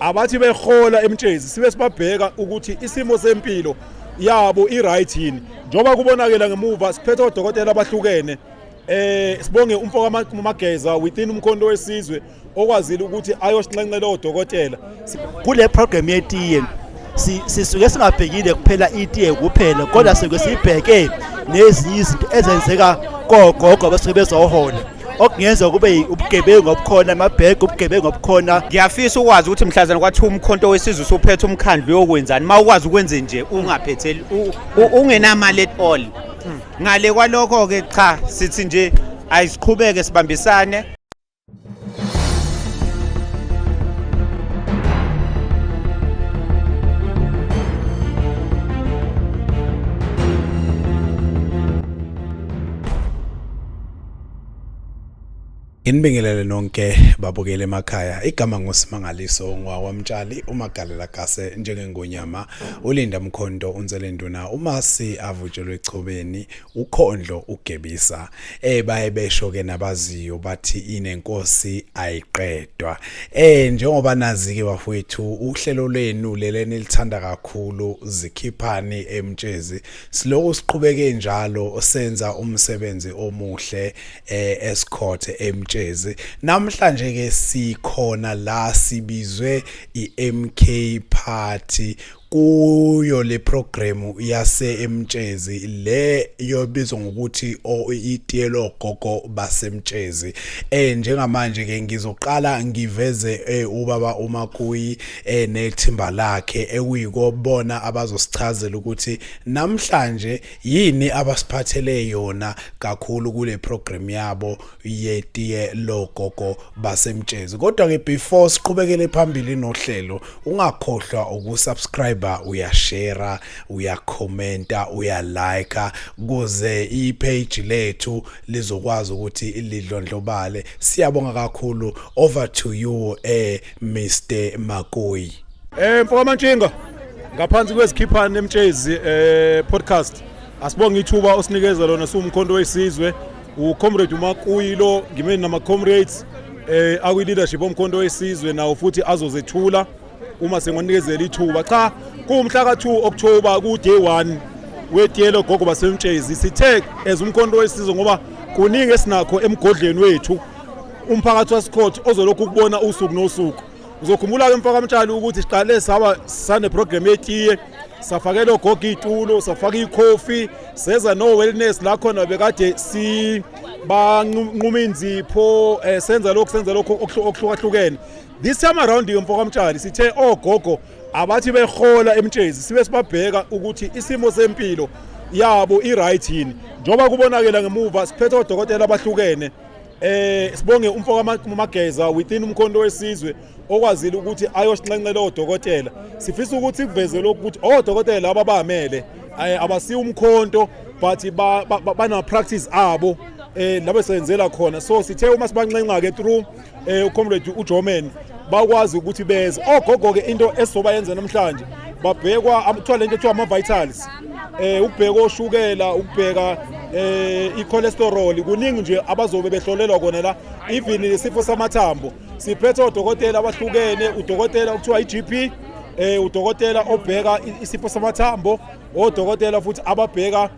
Abathi behola eMtshezi sibe sibabheka ukuthi isimo sempilo yabo i-right yini. Njengoba kubonakela ngemuva siphethe odokotela abahlukene. Sibonge umfo kaMageza within uMkhonto weSizwe okwazile ukuthi ayosinxenxela odokotela. Kule program yetiye sisuke singabhekile kuphela itiye kuphela, kodwa sike sibheke nezinye izinto ezenzeka kogogo abasuke bezohola, okungenza kube ubugebengu obukhona amabhege, ubugebengu obukhona. Ngiyafisa ukwazi ukuthi mhlazane kwathiwa uMkhonto weSizwe usuphethe umkhandlu uyokwenzani uma ukwazi ukwenze nje ungaphetheli ungenamali at all. Ngale kwalokho-ke cha, sithi nje ayisiqhubeke sibambisane. Nginibingelele nonke babukele emakhaya. Igama nguSimangaliso ngwakwamtshali uMagalela Gase njengengonyama uLinda Mkhonto uNselenduna uMasi avutshelwe echobeni uKhondlo uGebisa. Baye besho ke nabaziyo bathi inenkosi ayiqedwa. Njengoba nazi ke bafowethu uhlelo lwenu lele nilithanda kakhulu zikhiphani eMtshezi. Siloku siqhubeke njalo senza umsebenzi omuhle esikhothe eMtshezi. Namhlanje ke sikhona la sibizwe iMK Party kuyo le program yase eMtshezi le yobizwa ngokuthi itiye logogo baseMtshezi. Njengamanje ke ngizoqala ngiveze ubaba uMakuyi nethimba lakhe ekuyikobona abazosichazela ukuthi namhlanje yini abasiphathele yona kakhulu kule program yabo yetiye logogo baseMtshezi. Kodwa ke before siqhubekele phambili nohlelo, ungakhohlwa ukusubscribe, uyashare, uyakhomenta, uyalike kuze ipage lethu lizokwazi ukuthi lidlondlobale. Siyabonga kakhulu. Over to you Mr Makuyi. Mfoka Mantshinga, ngaphansi kwezikhiphane eMtshezi podcast, asibonge ithuba osinikeza lona siwumkhonto wesizwe. Ucomrade uMakuyi lo, ngimeni nama comrades akwi leadership omkhonto wesizwe, nawo futhi azozethula uma sengonikezela ithuba. Cha, kuwumhla ka-2 October, ku day 1 wetiye logogo baseMtshezi. Sithe as umkhonto wesizwe, ngoba kuningi esinakho emgodleni wethu umphakathi wasikhothi ozolokhu ukubona usuku nosuku. Uzokhumbula-ke mfaka Mtshali ukuthi siqale saba sane program yetiye, safakela ogogo iy'tulo, safaka ikhofi, seza no-wellness la khona bekade si banquma inzipho, senza lokhu senza lokhu okuhlukahlukene. This time around ke mfoka Mtshali sithe ogogo abathi behola eMtshezi sibe sibabheka ukuthi isimo sempilo yabo i-right yini. Njengoba kubonakela ngemuva siphethe odokotela abahlukene. Sibonge umfo kaMageza within uMkhonto weSizwe okwazile ukuthi ayosinxenxela odokotela. Sifisa ukuthi kuveze lokhu ukuthi odokotela laba bamele abasiyo umkhonto but bana practice abo labe senzela khona. So sithe uma sibanxenxa ke through ucomrade uJoman bakwazi ukuthi beze ogogo ke. Into esizoba yenza namhlanje, babhekwa kuthiwa lento ethiwa ama vitals, ukubheka oshukela, ukubheka icholesterol, kuningi nje abazobe behlolelwa kona la, even isifo samathambo. Siphethe odokotela abahlukene, udokotela okuthiwa iGP, udokotela obheka isifo samathambo, odokotela futhi ababheka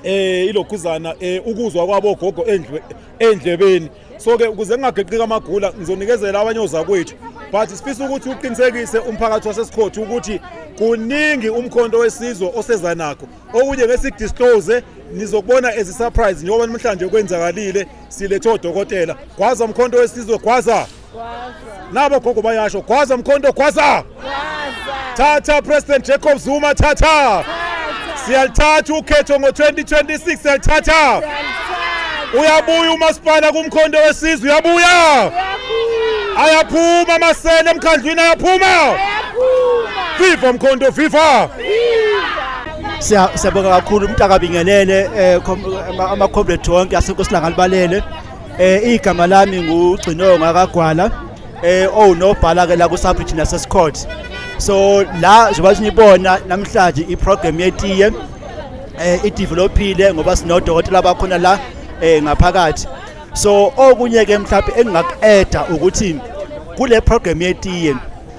ilokhuzana ukuzwa kwabo gogo endlebeni. So ke ukuze ngingageqika amagula ngizonikezela abanye ozakwethu, but sifisa ukuthi uqinisekise umphakathi waseSikhothi ukuthi kuningi umkhonto wesizwe oseza nakho. Okunye ngesikudisclose nizokubona as a surprise, njengoba namhlanje kwenzakalile silethe odokotela. Gwaza mkhonto wesizwe, gwaza! Nabo gogo bayasho, gwaza mkhonto, gwaza! Thatha President Jacob Zuma, thatha! Siyalithatha ukhetho ngo-2026, siyalithatha! Uyabuya umasipala kumkhonto wesizwe, uyabuya! Ayaphuma amasele emkhandlwini, ayaphuma! Viva mkhonto, viva! Siyabonga kakhulu umntakabingelele ama-comrade wonke aseNkosilanga libalele. Igama lami nguGcinonga kaGwala, owunobhala ke la ku-Sub-region naseScott. So la njengoba sinibona namhlanje i-program yetiye idevelopile ngoba sinodokotela abakhona la ngaphakathi. So okunye ke mhlawumbe engingaku-adda ukuthi kule program yetiye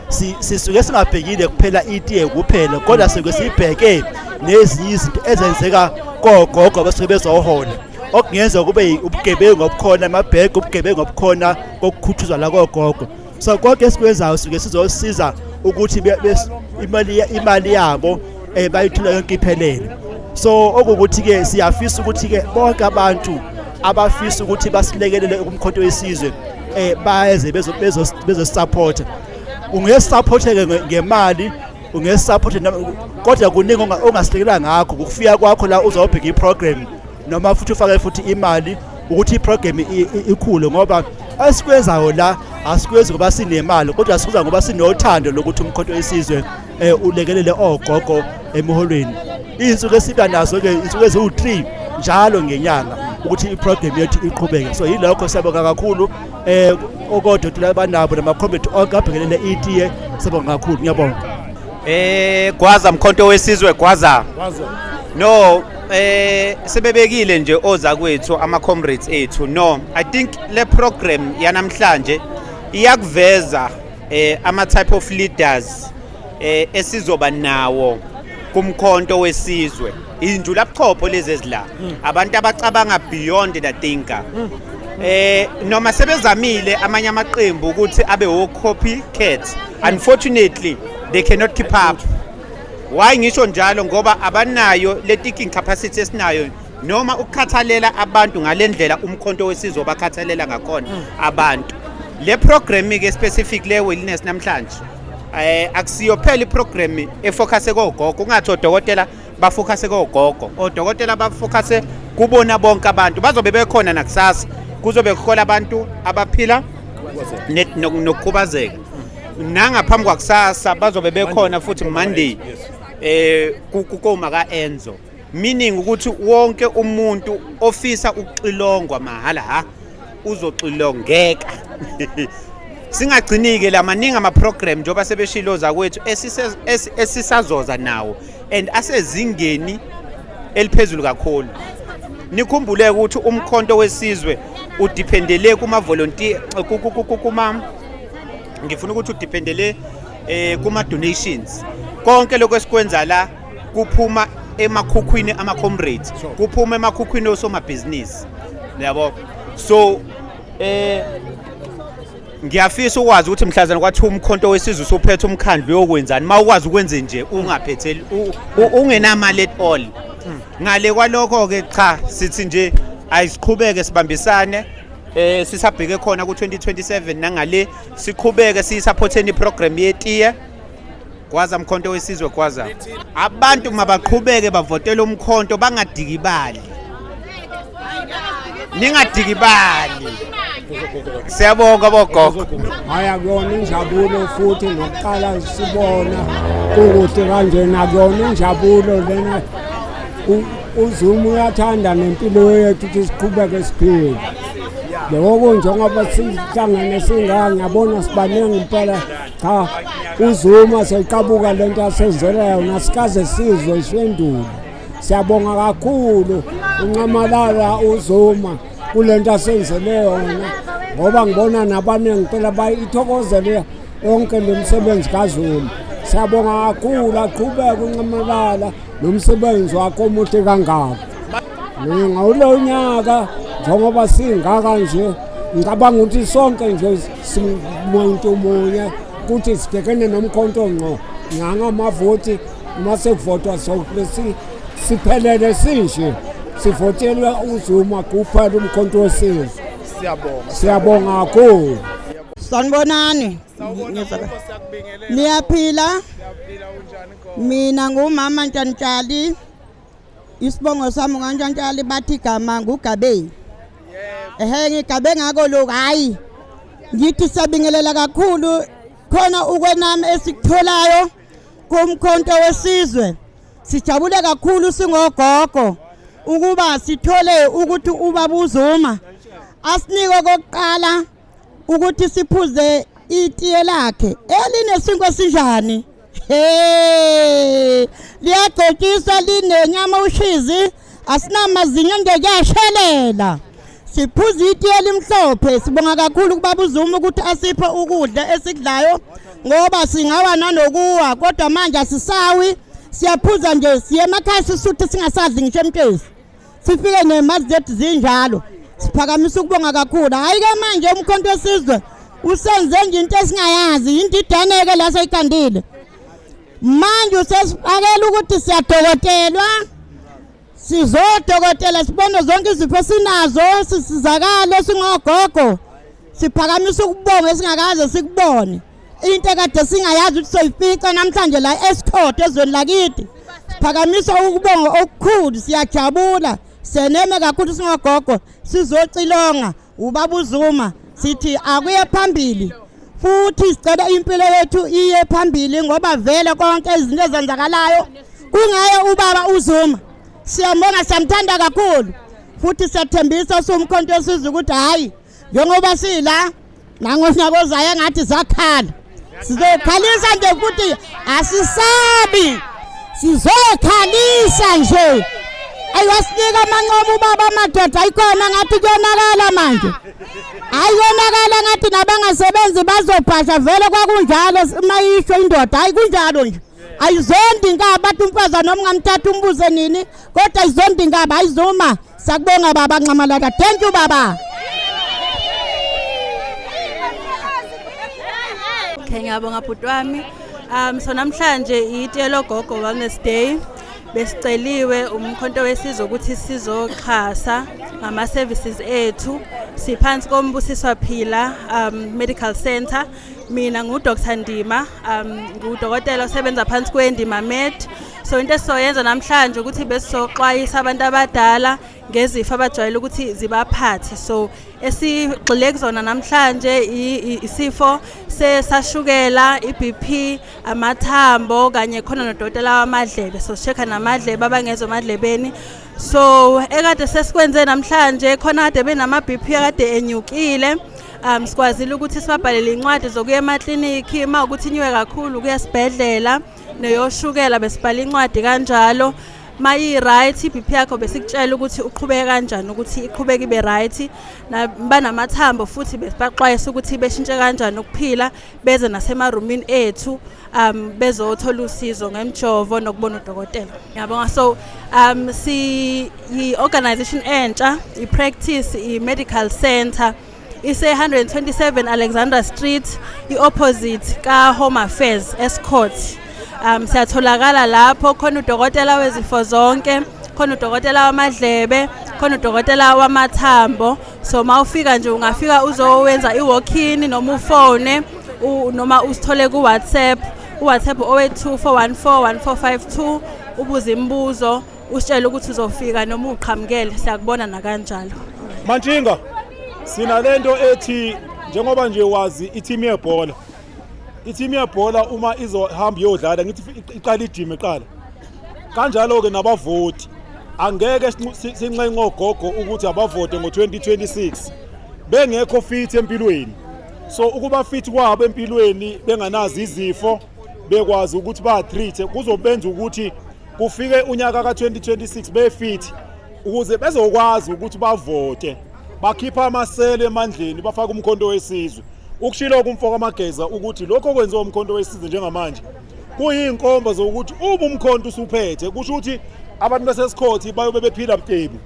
Sisuke singabhekile kuphela itiye kuphela, kodwa sisuke sibheke nezinye izinto ezenzeka kogogo abasuke bezohola, okungenzeka kube ubugebengu obukhona amabheke, ubugebengu obukhona kokukhuthuzwa la kogogo. So konke esikwenzayo suke sizosiza ukuthi imali yabo bayithola yonke iphelele. So okuwukuthi-ke siyafisa ukuthi-ke bonke abantu abafisa ukuthi basilekelele kuMkhonto Wesizwe baze bezosupporta. Ungesupporte-ke ngemali, ungesupporte, kodwa kuningi ongasilekelela ngakho. Ukufika kwakho la uzobheka i-program, noma futhi ufake futhi imali ukuthi i-program ikhule, ngoba esikwenzayo la asikwenzi ngoba sinemali, kodwa sikwenza ngoba sinothando lokuthi uMkhonto Wesizwe ulekelele ogogo emholweni. Iy'nsuku esiba nazo-ke insuku eziwu-3 njalo ngenyanga ukuthi i-program yethu iqhubeke. So yilokho, siyabonga kakhulu okodokotela abanabo nama-comrade onke abhekelele itiye. Siyabonga kakhulu, ngiyabonga. Gwaza Mkhonto Wesizwe, gwaza. No, sebebekile nje oza kwethu ama comrades ethu. No, I think le program yanamhlanje iyakuveza ama type of leaders esizoba nawo kuMkhonto Wesizwe. Injula buchopho lezi ezila. Abantu abacabanga beyond the thinker. Noma sebezamile amanye amaqembu ukuthi abe wo copycat, unfortunately they cannot keep up. Why ngisho njalo? Ngoba abanayo le thinking capacity esinayo, noma ukukhathalela abantu ngalendlela uMkhonto Wesizwe bakhathalela ngakhona abantu. Le program ke specific, le wellness namhlanje, akusiyo phela iprogram efocus kogogo. Ungathi odokotela bafocus kogogo, odokotela bafocus kubona bonke abantu. Bazobe bekhona nakusasa, kuzobe kuhola abantu abaphila nokukhubazeka. Nangaphambi kwakusasa bazobe bekhona futhi Monday kukoma kaEnzo, meaning ukuthi wonke umuntu ofisa ukuxilongwa mahala ha uzoxilongeka. Singagcinike la, maningi ama-program njengoba sebeshilo zakwethu esisazoza nawo and asezingeni eliphezulu kakhulu. Nikhumbule ukuthi uMkhonto Wesizwe udependele kuma volunteer, kuma, ngifuna ukuthi udependele kuma donations. Konke lokho esikwenza la kuphuma emakhukhwini ama comrades, kuphuma emakhukhwini osomabhizinisi, yabo. So ngiyafisa ukwazi ukuthi mhlazana kwathiwa uMkhonto Wesizwe usuphethe umkhandlu uyokwenzani, uma ukwazi ukwenze nje ungaphetheli ungenamali at all. Ngale kwalokho-ke cha, sithi nje ayisiqhubeke sibambisane, sisabheke khona ku-2027, nangale siqhubeke siyisupporteni iprogram yetiye. Gwaza Mkhonto Wesizwe, gwaza. Abantu mabaqhubeke bavotele uMkhonto, bangadikibali, ningadikibali. Siyabonga bogogo. Hayi, akuyona injabulo futhi nokuqala sibona kukuhle kanjena, akuyona injabulo lena. UZuma uyathanda nempilo yethu ukuthi siqhubeke siphile. Lokho njengoba sihlangene singaka, ngiyabona sibaningi impela. Cha, uZuma seyiqabuka lento asenzela yona, sikaze sizwe iswendulo. Siyabonga kakhulu uNxamalala uZuma kulento asenzele yona, ngoba ngibona nabaningi impela bayithokozele yonke lo msebenzi kaZuma. Siyabonga kakhulu, aqhubeke uNxamalala nomsebenzi wakhe omuhle kangaka. Ngawulo nyaka njengoba singaka nje, ngicabanga ukuthi sonke nje simuntu munye ukuthi sibhekene noMkhonto ngqo ngangamavoti. Uma sekuvotwa sonke siphelele sinje, sivotelwe uZuma kuphela, uMkhonto Wesizwe. Siyabonga. Siyabonga kakhulu. Sanibonani. Niyaphila? Mina ngumama Ntshantshali. Isibongo sami ngaNtshantshali, bathi igama nguGabe. Ehhe, ngigabe ngako lokho. Hayi. Ngithi siyabingelela kakhulu khona ukwenami esikutholayo kuMkhonto Wesizwe. Sijabule kakhulu singogogo ukuba sithole ukuthi ubaba uZuma asinike kokuqala ukuthi siphuze itiye lakhe elinesinkwa esinjani. Hey, liyagcotshiswa, linenyama ushizi, asinamazinyo nje, kuyashelela. Siphuza itiye elimhlophe. Sibonga kakhulu kubaba uZuma ukuthi asiphe ukudla esikudlayo. Ngoba singawa nanokuwa, kodwa manje asisawi, siyaphuza nje, siye emakhaya sisuthe, singasadli ngisho emtezi, sifike nemali zethu zinjalo. Siphakamisa ukubonga kakhulu. Hhayi-ke manje uMkhonto Wesizwe usenze nje into esingayazi, into idaneke la seyikhandile manje. Usesifakela ukuthi siyadokotelwa, sizodokotela, sibone zonke izifo esinazo, sisizakale singogogo. Siphakamisa ukubonga esingakaze sikubone, into ekade singayazi ukuthi soyifica namhlanje la esikhothe ezweni lakithi. Siphakamisa ukubonga okukhulu, siyajabula, seneme kakhulu singogogo. Sizocilonga ubaba uZuma, sithi akuye phambili futhi sicela impilo yethu iye phambili, ngoba vele konke izinto ezenzakalayo kungaye ubaba uZuma. Siyambonga, siyamthanda kakhulu futhi siyathembisa siwuMkhonto Wesizwe ukuthi hhayi, njengoba sila nangonyaka ozayo engathi zakhala, sizokhalisa nje futhi, asisabi, sizokhalisa nje. Ayiwasinika amancomo ubaba, amadoda ayikhona. Ngathi kuyonakala manje, ayiyonakala, ngathi nabangasebenzi bazobhasha. Vele kwakunjalo, mayisho indoda, hayi, kunjalo nje, ayizondi inkaba. Bathi umfazi noma ungamthatha umbuze nini, kodwa ayizondi inkaba. Ayizuma, sakubonga baba Nxamalala, thank you baba. Okay, ngiyabonga bhuti wami. So namhlanje itiye logogo Wellness Day. Besiceliwe uMkhonto Wesizwe ukuthi sizoxhasa ngama services ethu. Siphansi koMbusiswa Phila Medical Center. Mina ngu Dr Ndima, ngudokotela osebenza phansi kweNdima Med. So into esizoyenza namhlanje ukuthi besizoxwayisa abantu abadala ngezifo abajwayele ukuthi zibaphathe. So esigxile kuzona namhlanje isifo sesashukela, i-BP, amathambo, kanye khona nodokotela wamadlebe, so check namadlebe, abangezwa emadlebeni. So ekade sesikwenze namhlanje, khona kade benama BP akade enyukile, sikwazile ukuthi sibabhalele incwadi zokuya emaklinikhi uma ukuthi inyuke kakhulu, kuya esibhedlela. Neyoshukela besibhala incwadi kanjalo. Mayi-right i-BP yakho, besikutshela ukuthi uqhubeke kanjani ukuthi iqhubeke ibe right. Banamathambo futhi besibaxwayisa ukuthi beshintshe kanjani ukuphila, beze nasemarumini ethu bezothola usizo ngemjovo nokubona udokotela. Ngiyabonga. So si yi-organization entsha, i-practice, i-medical center ise 127 Alexandra Street, i-opposite ka Home Affairs, Estcourt. Siyatholakala lapho khona udokotela wezifo zonke, khona udokotela wamadlebe, khona udokotela wamathambo. So mawufika nje, ungafika uzowenza i-walk-in noma ufone noma usithole ku-WhatsApp, u-WhatsApp 082 414 1452, ubuze imibuzo, usitshele ukuthi uzofika noma uqhamukele, siyakubona nakanjalo. Mantshinga, sinalento ethi njengoba nje wazi i-team yebhola, i-team yebhola uma izohamba iyodlala, ngithi iqala ijime iqala kanjalo-ke nabavoti. Angeke sinxenxe ogogo ukuthi abavote ngo-2026 bengekho fit empilweni. So ukuba fit kwabo empilweni, benganazi izifo, bekwazi ukuthi ba-treat, kuzobenza ukuthi kufike unyaka ka-2026 befit, ukuze bezokwazi ukuthi bavote, bakhipha amasele emandleni, bafake uMkhonto Wesizwe. Ukushilo kumfo kaMageza ukuthi lokho okwenziwa uMkhonto Wesizwe njengamanje kuyinkomba zokuthi uma umkhonto usuphethe, kusho ukuthi abantu basesikhothi bayobe bephila butebu,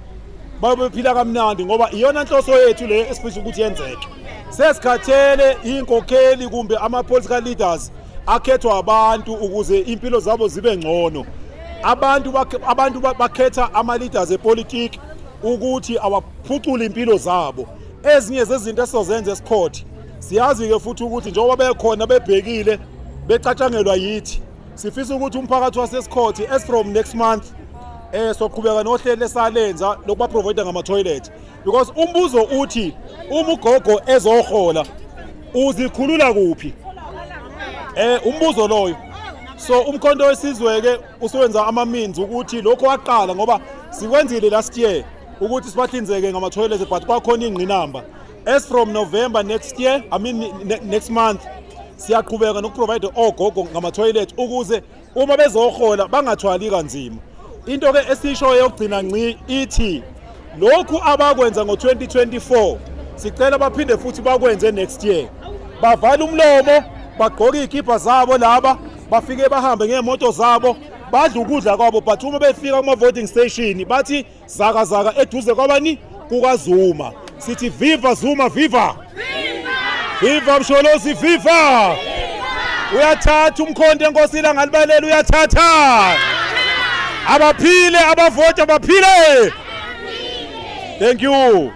bayobe bephila kamnandi, ngoba iyona nhloso yethu le esifisa ukuthi yenzeke. Sesikhathele inkokheli kumbe ama-political leaders akhethwa abantu ukuze impilo zabo zibe ngcono. Abantu bakhetha ama-leaders epolitiki ukuthi awaphucule impilo zabo. Ezinye zezinto esizozenza esikhothi, siyazi-ke futhi ukuthi njengoba bekhona bebhekile, becatshangelwa yithi, sifisa ukuthi umphakathi wasesikhothi, as from next month, soqhubeka nohlelo esalenza lokuba provide ngama-toilet, because umbuzo uthi uma ugogo ezohola uzikhulula kuphi? Umbuzo loyo. So uMkhonto Wesizwe ke usewenza ama means ukuthi lokho waqala, ngoba sikwenzile last year ukuthi sibahlinzeke ngama toilet, but kwakhona ingqinamba. As from November next year, I mean next month, siyaqhubeka nokuprovide ogogo ngama toilet ukuze uma bezohola bangathwali kanzima. Into ke esisho yokugcina ngci ithi lokhu abakwenza ngo-2024 sicela baphinde futhi bakwenze next year, bavale umlomo. Bagqoka iy'kibha zabo laba, bafike bahambe ngey'moto zabo, badla ukudla kwabo, but uma befika kuma-voting station bathi zaka zaka eduze kwabani? KukaZuma. Sithi viva Zuma, viva viva Msholozi, viva! Uyathatha umkhonto enkosi langalibalele, uyathatha. Abaphile abavoti, abaphile. Thank you.